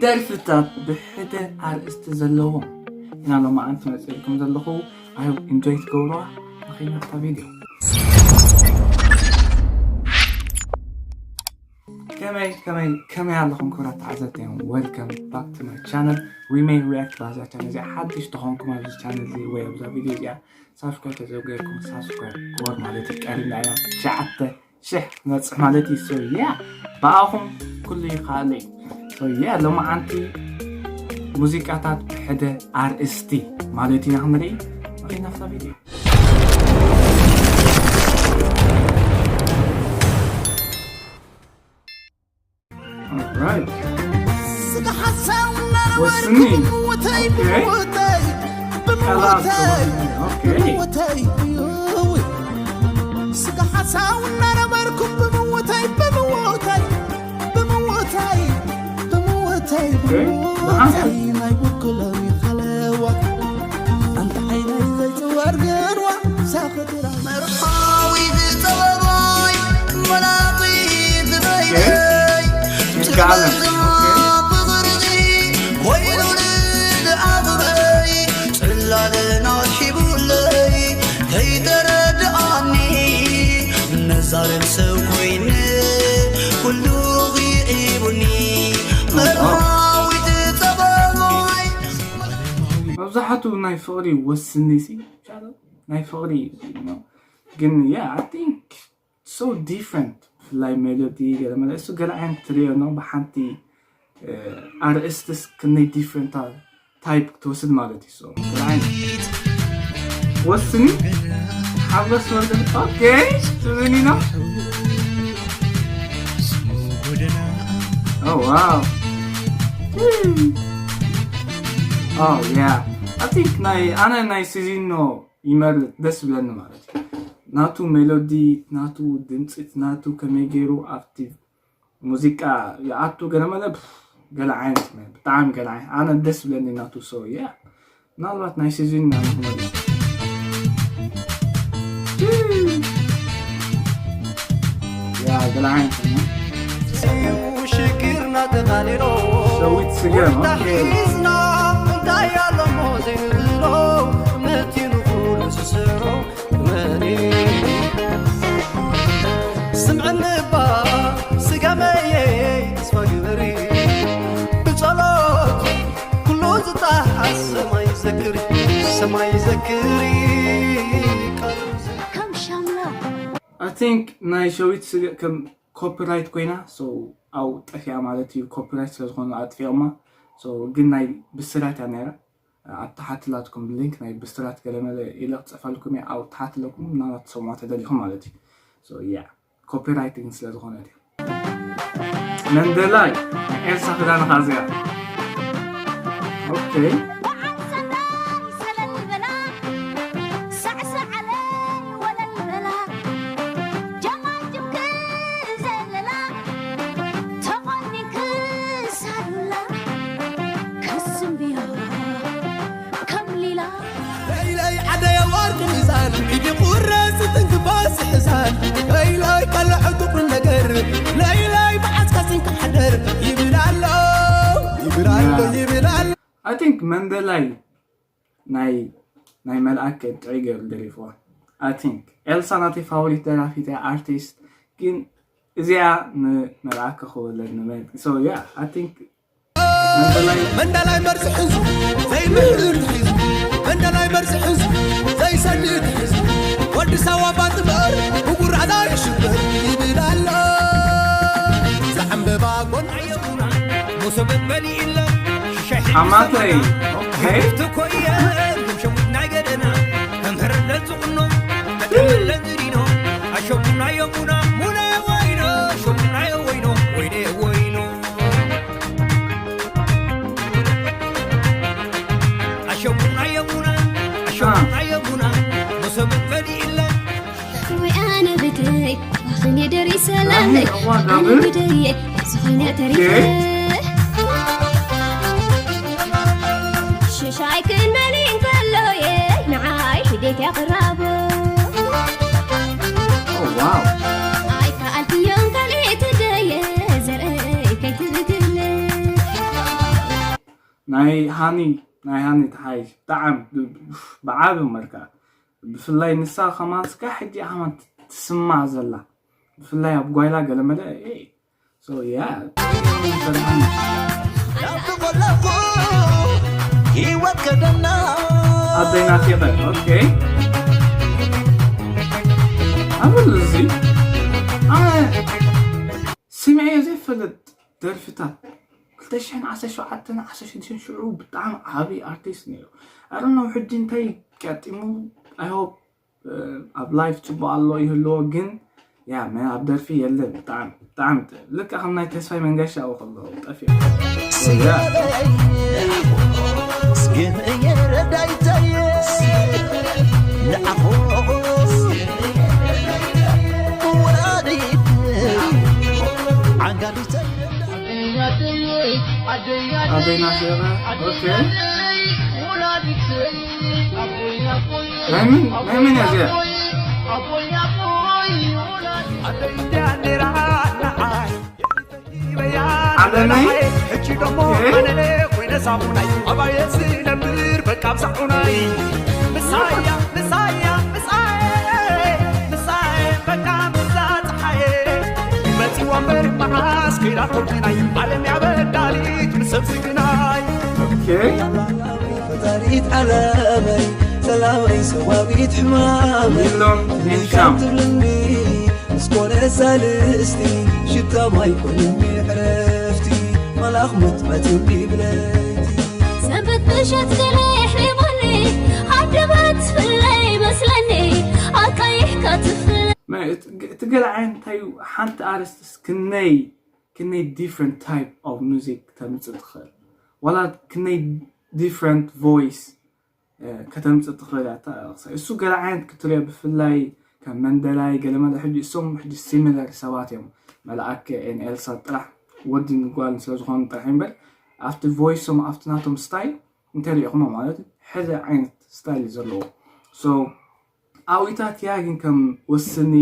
ደርፍታት ብሕደ ኣርእስቲ ዘለዎም ኢና ሎማዓንቲ መፅእልኩም ዘለኹ። ኣዩ ኢንጆይ ትገብሩዋ። ኣኺና ኣብታ ቪድዮ። ከመይ ከመይ ከመይ ኣለኹም ክብራት ተዓዘብቲ እዮም። Welcome back to my channel. We may react ባዛ ቻነል እዚኣ ሓድሽ ተኾንኩም ኣብዚ ቻነል እዚ ወይ ኣብዛ ቪድዮ እዚኣ ሳብስክራይብ ተዘገርኩም ሳብስክራይብ ግበር ማለት እዩ። ቀሪብና ኢና ትሽዓተ ሽሕ ክመፅእ ማለት እዩ። So yeah ብኣኹም ኩሉ ይኻእል እዩ። So yeah ሎማዓንቲ ሙዚቃታት ብሕደ ኣርእስቲ ማለት ኢና ክንርኢ። ኣኺና ኣብታ ቪድዮ። Alright. ስጋ ሓሳው እናነበርኩ ወስኒ። ብሞተይ፣ okay። ብሞተይ፣ ቀላል ብሞተይ፣ okay። ብሞተይ፣ ስጋ ሓሳው እናነበርኩ ብሞተይ፣ ብሞተይ፣ ብሞተይ፣ ብሞተይ፣ okay። ብሞተይ፣ ናይ ብኩሎም ይኸለዋ። ኣንታ ዓይነይ ዘይፅወር ገርዋ፣ ሳኽትራ መርሓዊ ዝፀበቦይ፣ መላጢ ዝበይነይ፣ okay። ይከኣል። Okay። ብቕርጺ ኮይኑ ንዝኣኽበይ፣ ጽላልን ኣትሒቡለይ፣ ከይተረድኣኒ፣ መዛረብ ሰብ ኮይነ፣ ኩሉ ኺዒቡኒ፣ መርሓዊ ዝፀበቦይ። መብዛሕትኡ ናይ ፍቕሪ ወስኒ ሲ ናይ ፍቕሪ እዩ። ግን yeah I think so different ብፍላይ ሜሎዲ ገለ መለ እሱ ገለ ዓይነት ትሪኦ ነው ብሓንቲ ኣርእስትስ ክንደይ different type ክትወስድ ማለት እዩ። So ገለ ዓይነት ወስኒ ሓጎስ ወርደ okay ትብኒ ነው። Oh wow oh yeah I think ናይ ኣነ ናይ ሲዚኖ ይመርጥ ደስ ብለኒ ማለት እዩ። ናቱ ሜሎዲ ናቱ ድምፂ ናቱ ከመይ ገይሩ ኣብቲ ሙዚቃ ይኣቱ ገለ መለ ገለ ዓይነት ብጣዕሚ ገለ ዓይነት ኣነ ደስ ብለኒ ናቱ ሰው ያ ምናልባት ናይ ሲዝን ኢና ንክመልስ ያ ገለ ዓይነት ኮይኑ ሽግርና ተቃሊሎ ሸዊት ስገም ሒዝና እንታይ ኣለሞ ዘይንብሎ መቲኑ ኩሉ ዝስዕሮ ስምዕኒ እባ ስጋመየ ተስፋ ግበሪ ብጸሎት ኩሉ ዝጣሓስ ሰማይ ዘክሪ ሰማይ ዘክሪ ከም ሻምላ I think ናይ ሸዊት ስገ ከም ኮፒራይት ኮይና so ኣው ጠፊኣ ማለት እዩ ኮፒራይት ስለዝኾኑ ኣጥፊኦማ so ግን ናይ ብስራት እያ ነይራ ኣብ ታሓትላትኩም ሊንክ ናይ ብስራት ገለመለ ኢለ ክፅፈልኩም እየ ኣብ ታሓትለኩም ምናልባት ትሰምዖ ተደሊኹም ማለት እዩ so yeah ኮፒራይቲንግ ስለ ዝኾነ እዩ መንደላይ ኤልሳ ክዳንኻ እዚኣ okay I think መንደላይ ናይ ናይ መልኣክ ጥዑይ ገይሩ ደሪፍዋ I think ኤልሳ ናተይ ፋቮሪት ደራፊት እያ ኣርቲስት ግን እዚኣ ንመልኣክ ክወለድ ንመ so yeah I think መንደላይ መንደላይ መርዚ ሕዙ ዘይምህር ትሒዙ መንደላይ መርዚ ሕዙ ዘይሰድድ ትሒዙ ወዲ ሳዋ ባጥበር ብጉራዛ ይሽበር ይብል ኣሎ ዘዕምበባ ጎና የቡና መሶበት መሊእላ ሽሻይ ሓማተይ okay ናይ ሃኒ ናይ ሃኒ ተሓይሽ ብጣዕሚ ብዓቢ መርካ። ብፍላይ ንሳ ከማን ስካ ሕጂ ከማን ትስማዕ ዘላ፣ ብፍላይ ኣብ ጓይላ ገለመለ። So yeah. ኣብቲ ከለኹ ህይወት ከደና ኣደይና ፊቐ። ኦኬ፣ ኣበል እዚ ኣነ ስምዐዮ ዘይፈልጥ ደርፍታት ክልተ ሽሕን ዓሰርተ ሸውዓተን ዓሰርተ ሽዱሽተን ሽዑ ብጣዕሚ ዓብዪ ኣርቲስት ነይሩ። ኣረነው ሕጂ እንታይ ቀጢሙ? I hope ኣብ ላይፍ ፅቡቅ ኣሎ ይህልዎ፣ ግን ያ መ ኣብ ደርፊ የለን። ብጣዕሚ ብጣዕሚ ልክዕ ከም ናይ ተስፋይ መንገሻ ከሎ ጠፊኡ። ስገበይ ስገበይ ረዳይተይ ንኣኾስ ወላዲት ዓንጋሊተይ ኣደይና ሸበ። ኦኬ፣ ናይ መን ናይ መን እያ እዚኣ? ዓለመይ ሕጂ ደሞ ኣነ ኮይነ ሳሙናይ ኣባየ ዝነብር በቃ ብዛዑናይ ምሳያ ምሳያ ምሳየ ምሳየ በቃ ምዛ ፀሓየ መፂዋ እምበር መዓስ ከይዳ ኮርቲናይ ዓለም ያበዳሊት ምሰብ ዝግናይ ኦኬ፣ ፈጣሪት ዓለመይ ሰላመይ ሰዋዊት ሕማመይ ይብሎም ኢንሻም ትብልኒ ምስ ኮነ ሳልስቲ ሽታ ማይ ኮይኒ ዕረፍቲ መልኣኽ ሞት መትውኒ ብለይቲ ሰንበት ምሸት ገለ የሕሊሙኒ ሃደባት ትፍለይ መስለኒ ኣቃይሕካ ትፍለ እቲ ገለ ዓይነት እንታይ እዩ? ሓንቲ ኣርስትስ ክነይ ክነይ different type of music ተምፅእ ትኽእል፣ ዋላ ክነይ different voice ከተምፅእ ትኽእል እያ። እሱ ገለ ዓይነት ክትሪኦ ብፍላይ ከም መንደላይ ገለመለ ሕጂ እሶም ሕጂ ሲሚለር ሰባት እዮም። መልኣከ ኤን ኤልሳ ጥራሕ ወድን ጓልን ስለዝኾኑ ጥራሕ እምበር ኣብቲ ቮይሶም ኣብቲ ናቶም ስታይል እንተሪእኹሞ ማለት እዩ ሕዚ ዓይነት ስታይል እዩ ዘለዎ። So ኣብኢታት እያ ግን ከም ወስኒ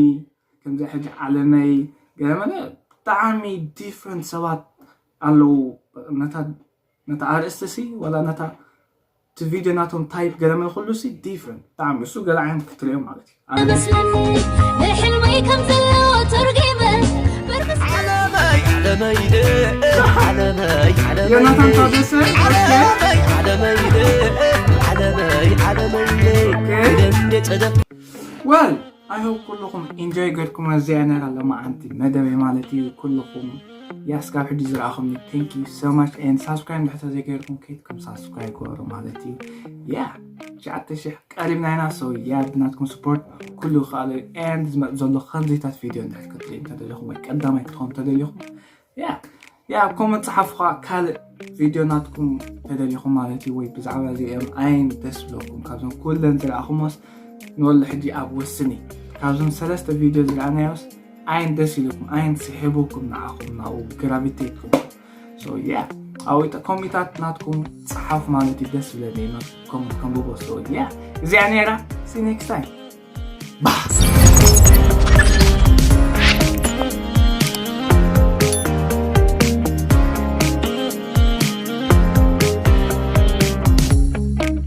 ከምዚ ሕጂ ዓለመይ ገለመለ ብጣዕሚ different ሰባት ኣለዉ። ነታ ነታ ኣርእስቲ ሲ ዋላ ነታ እቲ ቪድዮ ናቶም ታይፕ ገለመለ ኩሉ ሲ different ብጣዕሚ እሱ ገለ ዓይነት ክትሪኦ ማለት እዩ። ኣነ መስለኒ ንሕልመይ ከም ዘለዎ ተርጊመ በርግስ ዓለመይ ዓለመይ ዓለመይ ዓለመይ ዮናታን ታደሰ ኦኬ ዓለመይ ዓለመይ ዓለመይ ዓለመይ ኦኬ ደንዴ ጸደፍ Well, I hope ኩልኹም ኢንጆይ ገርኩም። እዚኣ ነራ ለማዓንቲ መደበይ ማለት እዩ። ኩልኹም ያስ ካብ ሕጂ ዝረኣኹምኒ thank you so much and subscribe እንድሕር ተዘይገርኩም ከይድኩም subscribe ግበሩ ማለት እዩ። ያ ትሽዓተ ሽሕ ቀሪብና ኢና። So ያ ብናትኩም support ኩሉ ይከኣል እዩ። And ዝመፅ ዘሎ ከምዚታት ቪድዮ እንድሕር ክትርኢ እንተደሊኹም ወይ ቀዳማይ ክትኸውን እንተደሊኹም ያ ያ ኮመንት ፀሓፉ ከዓ ካልእ ቪድዮ ናትኩም ተደሊኹም ማለት እዩ። ወይ ብዛዕባ እዚኦም ኣየን ደስ ብለኩም ካብዞም ኩለን ዝረኣኹሞስ ንወሎ ሕጂ ኣብ ወስኒ ካብዞም ሰለስተ ቪድዮ ዝረኣናዮስ ኣየን ደስ ኢሉኩም ኣየን ስሒቡኩም ንዓኹም ናብኡ ግራቪቴት ኩም ሶ ያ ኣዊጠ ኮሚታት ናትኩም ፀሓፉ ማለት እዩ። ደስ ብለኒ ኮመንት ከንብቦ ሶ ያ እዚኣ ነይራ። See you next time.